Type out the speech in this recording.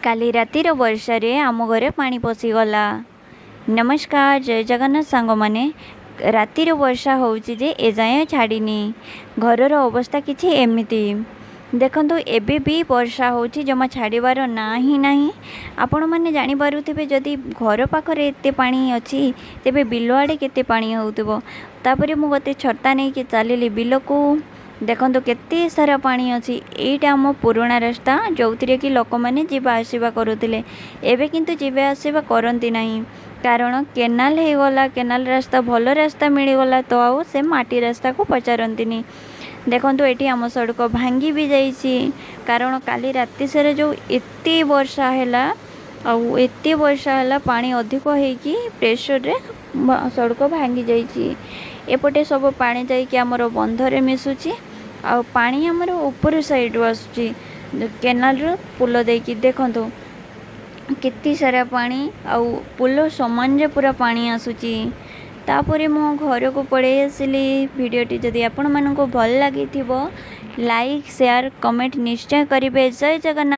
କାଲି ରାତିର ବର୍ଷାରେ ଆମ ଘରେ ପାଣି ପଶିଗଲା। ନମସ୍କାର, ଜୟ ଜଗନ୍ନାଥ ସାଙ୍ଗମାନେ। ରାତିରୁ ବର୍ଷା ହେଉଛି ଯେ ଏଯାଏଁ ଛାଡ଼ିନି। ଘରର ଅବସ୍ଥା କିଛି ଏମିତି ଦେଖନ୍ତୁ। ଏବେ ବି ବର୍ଷା ହେଉଛି, ଜମା ଛାଡ଼ିବାର ନାଁ ହିଁ ନାହିଁ। ଆପଣମାନେ ଜାଣିପାରୁଥିବେ, ଯଦି ଘର ପାଖରେ ଏତେ ପାଣି ଅଛି, ତେବେ ବିଲ ଆଡ଼େ କେତେ ପାଣି ହେଉଥିବ। ତାପରେ ମୁଁ ଗୋଟେ ଛତା ନେଇକି ଚାଲିଲି ବିଲକୁ। ଦେଖନ୍ତୁ, କେତେ ସାରା ପାଣି ଅଛି। ଏଇଟା ଆମ ପୁରୁଣା ରାସ୍ତା, ଯେଉଁଥିରେ କି ଲୋକମାନେ ଯିବା ଆସିବା କରୁଥିଲେ। ଏବେ କିନ୍ତୁ ଯିବା ଆସିବା କରନ୍ତି ନାହିଁ, କାରଣ କେନାଲ ହେଇଗଲା। କେନାଲ ରାସ୍ତା, ଭଲ ରାସ୍ତା ମିଳିଗଲା ତ ଆଉ ସେ ମାଟି ରାସ୍ତାକୁ ପଚାରନ୍ତିନି। ଦେଖନ୍ତୁ, ଏଠି ଆମ ସଡ଼କ ଭାଙ୍ଗି ବି ଯାଇଛି, କାରଣ କାଲି ରାତି ସାରା ଯେଉଁ ଏତେ ବର୍ଷା ହେଲା ଆଉ ଏତେ ବର୍ଷା ହେଲା, ପାଣି ଅଧିକ ହେଇକି ପ୍ରେସରରେ ସଡ଼କ ଭାଙ୍ଗି ଯାଇଛି। ଏପଟେ ସବୁ ପାଣି ଯାଇକି ଆମର ବନ୍ଧରେ ମିଶୁଛି, ଆଉ ପାଣି ଆମର ଉପର ସାଇଡ଼ରୁ ଆସୁଛି କେନାଲରୁ ପୋଲ ଦେଇକି। ଦେଖନ୍ତୁ, କେତେ ସାରା ପାଣି, ଆଉ ପୋଲ ସମାନରେ ପୁରା ପାଣି ଆସୁଛି। ତାପରେ ମୁଁ ଘରକୁ ପଳେଇ ଆସିଲି। ଭିଡ଼ିଓଟି ଯଦି ଆପଣମାନଙ୍କୁ ଭଲ ଲାଗିଥିବ, ଲାଇକ୍, ସେୟାର, କମେଣ୍ଟ ନିଶ୍ଚୟ କରିବେ। ଜୟ ଜଗନ୍ନାଥ।